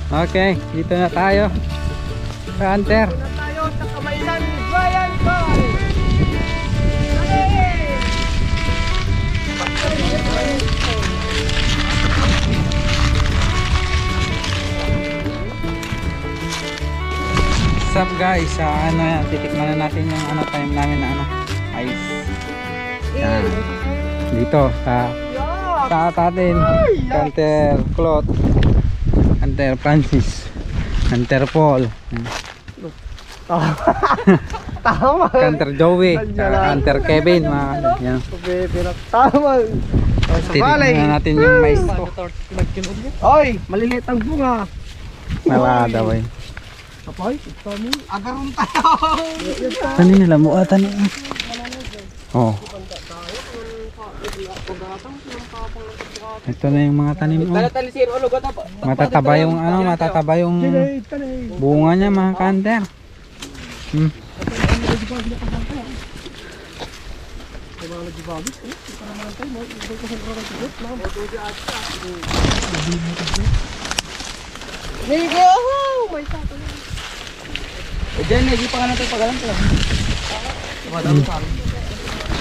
Okay, dito na tayo. Hunter. Dito na tayo sa kamailan ni Brian Boy. What's up guys? Ano yan, titikman na natin yung ano time namin na ano, ice. Yan. Dito sa atin. Hunter Claude, Hunter Francis, Hunter Paul, Tama. Hunter Joey, Hunter Kevin, mga yan. Tama. Titikman na natin yung mais ko. Oy, maliliit ang bunga. Wala daw eh. Kapay, kami agarun tayo. Tanin nila mo, tanin. Oh. Ito na yung mga tanim mo. Matataba yung ano, matataba yung bunga niya mga kanter.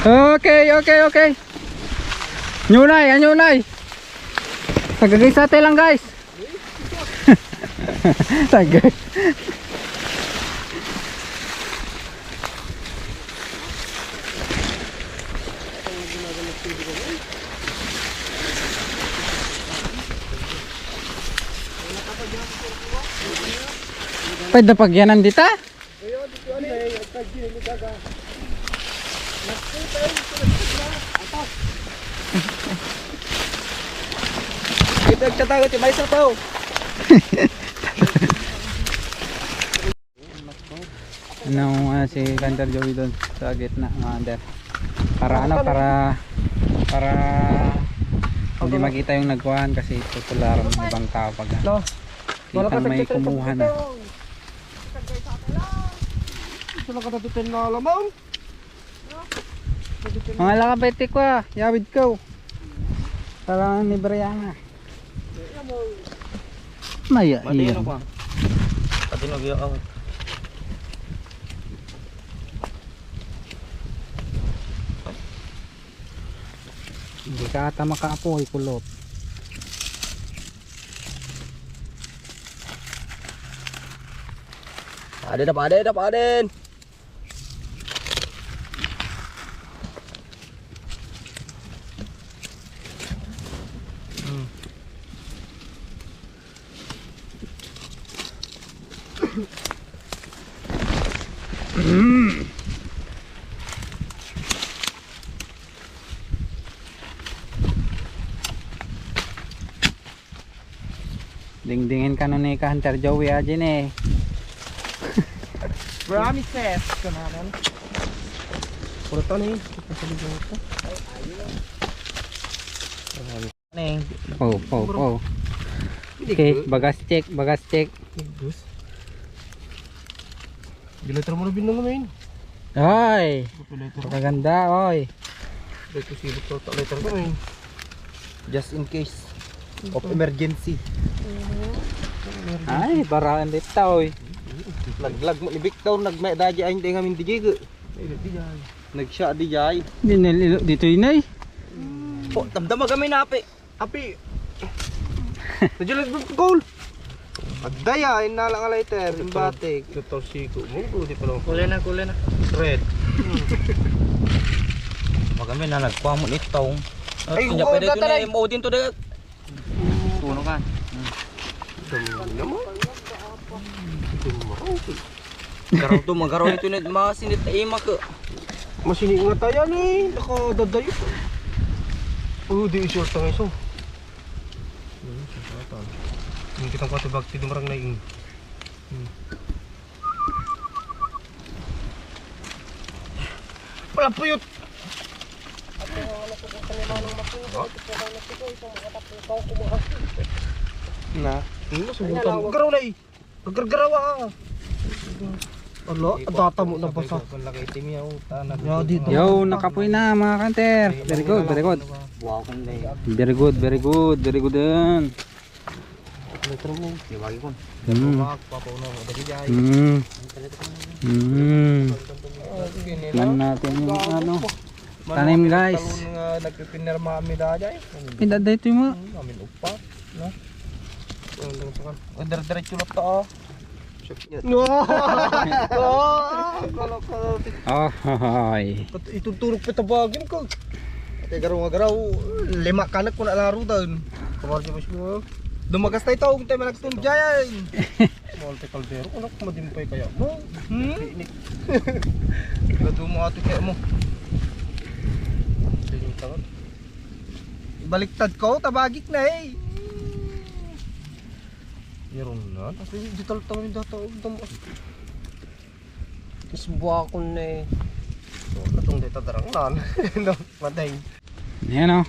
Okay. Nyunay. Tagagisate lang guys. Tagay. Pwede pagyanan dito? Ito nagtatago si Maisa to. Si Hunter Joey doon sa gitna mga under. Para ano, para hindi makita yung nagkuhan kasi tutular ng ibang tao pag kitang may kumuha na. Ito na katatutin na alamang. Mga lakabete ko yawid ko. Parang ni Brianna. Maya iya. Pati nagyo ako. Hindi ka ata makaapoy kulot. Paden. Dingdingin ka nun ni Hunter Joey aja nih. Promises. Kananan. Puro to nih. Nih. Oh. Okay, bagas cek. Bagus. Diletter mo na binong ngayon. Ay, kaganda, oy. Ito silip to letter ko ngayon. Just in case of emergency. Ay, baraan dito, oy. Laglag mo libik daw nagmadaji ay hindi ngamin dijig. Nagsya di jay. Dito inay. Oh, damdam kami na api. Najulag mo goal. Pagdaya inala nga lighter, imbatik. Tutor siko mo di pa lang. Kulay na. Red. Magami na nagkuha mo nitong. Ay, Kanya pwede ito na yung din to dagat. Tuno ka. Garaw to, magaraw ito na mga sinit na ima ka. Masini nga tayo ni, nakadadayo. Di short ang iso. Hindi kitang katibag, tidumarang na yung. Palapuyot! Na, subukan. Garaw na eh! Gagargarawa ka! Ala, data mo na basa. Yo, nakapoy na mga kanter. Very good. Wow, kan lay. Very good. Very good din. terus mo. Iwagi ko. Hmm. Papauna mo dali jay. Lan natin yung ano. Tanim guys. Talon nga nagpipinirma kami dajay. Pindaday ito yung mga. Amin upat, no? Diretso lang to. No! Oh, hoy. Itutulog pa tabagin ko. Ate garaw-garaw, 5 kanak ko na laro doon. Kamar siya mo. Dumagas tayo kung tayo managtun dyan. Malte kaldero, anak madimpay kaya mo. Gado mo ato kaya mo. Baliktad ko, tabagik na eh. Meron na, kasi digital tayo yung data. Kisbuha ko na eh. So, natong data darang nan. No, matay. Ayan o.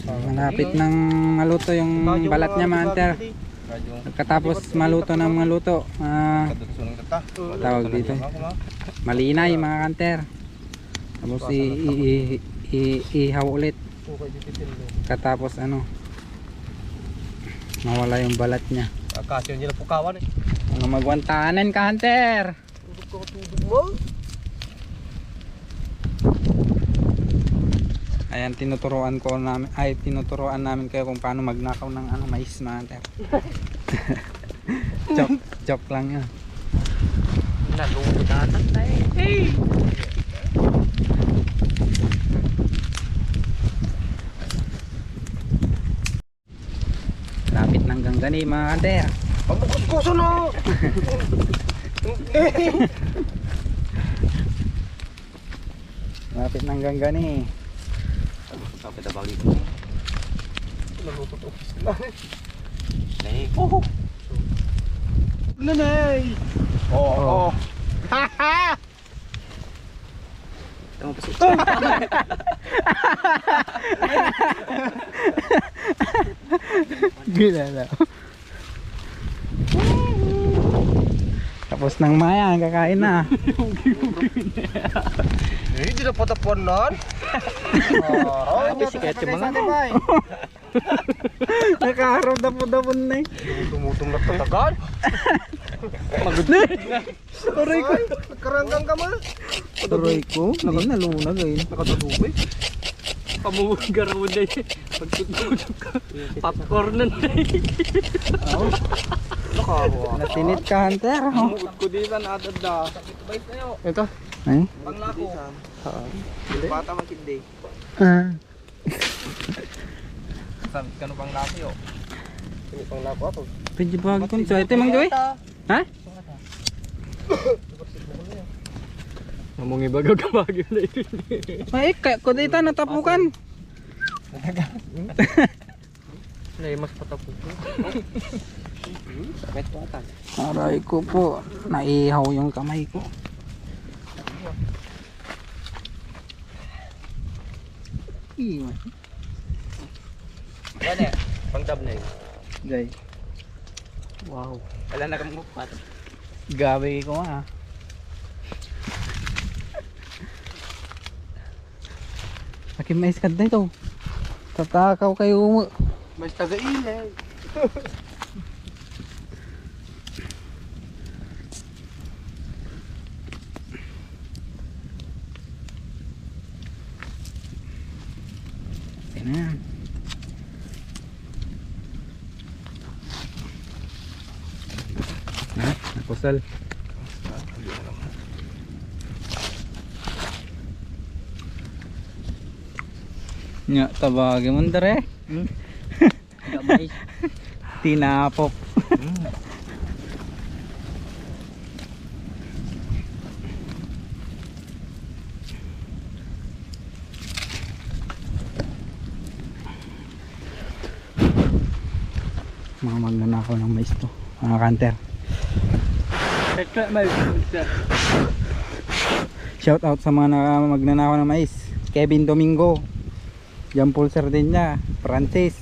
Malapit ng maluto yung balat niya mga hunter. Pagkatapos maluto ng maluto, tawag dito, malinay mga hunter. Tapos ihaw ulit. Katapos ano, mawala yung balat niya. Akasyon nila pukawan eh. Mga magwantanan ka hunter. Ayan, tinuturuan namin kayo kung paano magnakaw ng ano, mais mga hunter. Joke lang yan. Nalungutatan na eh. Lapit ng ganggani mga hunter. Pagkusko na! Lapit ng ganggani. Kapit na bagi ko. Naluto to. Nay. Nanay! Oo. Haha! Tama pa siya. Gilala. Tapos ng maya, kakain na. Eh, di na patapuan. Bisikat yung mga Nakaharap dapon na eh. Tumutong na tatagan. Magod na eh. Aray ko. Karanggang ka ma. Aray ko, hindi nalunag eh. Nakatutubay. pamugar mo na yun. Pagtutulog ka, popcorn na na yun. Nakawa. Natinit ka, hunter. Oh. Kudisan atad na. Bait na yun. Ito. Ay? Panglako. Bata makindi. Ah. Sabit ka no panglako yun. Sini panglako ato. Pwede ba kung so? Ito mang joy? Ha? Namungi bago ka bagyo na yun. Ay, kung dito natapukan. Naimas patapukan. Sakit po atan. Aray ko po. Naihaw yung kamay ko. Iwan. Ano pangtab na yun. Jay. Wow. Wala na kang mukpat. Gabi ko ah. Akin mais kad na ito. Tatakaw kayo mo. Mas taga-ilay. Ayan na yan. Nakusal. Nya tabagi mo dere. Gamay. Tinapok. Mga magnanakaw ng mais to, mga kanter. Shout out sa mga magnanakaw ng mais. Kevin Domingo, Jampol Sardinya, Francis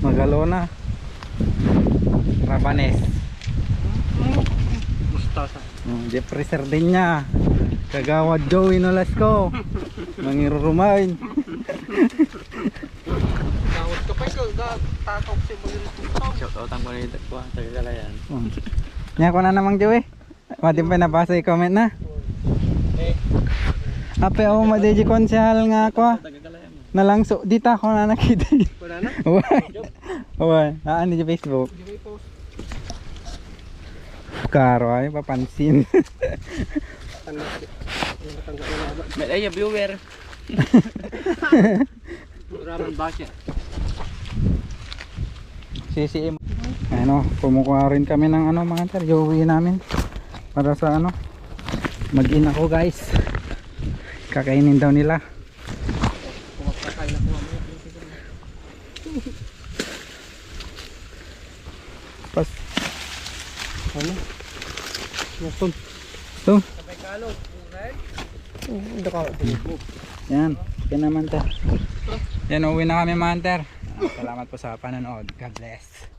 Magalona, Rabanes, Mustasa. Jeffrey Sardinya, Kagawad Joey Nolasco, Mangirurumain. Tawad ka pa ikaw. Tataw siya mag-rito. Kautang ko nito ko. Tagagalayan. Nya ko na namang Joey. Madim pa nabasa i-comment na. Ape ako madeji konsehal nga ako. Tagagalayan mo. Nalangso dita ko na nakita. Wala na. Uy, naan di Facebook. Karo ay papansin. May ay viewer. Ramen bakit? CCM. Ano, kumukuha rin kami ng ano mga tar, Joey namin. Para sa ano, mag-in ako guys. Kakainin daw nila. Pas. Ano? Naston. Ito. Yan. Yan naman ta. Yan, uwi na kami mga hunter. Salamat po sa panonood. God bless.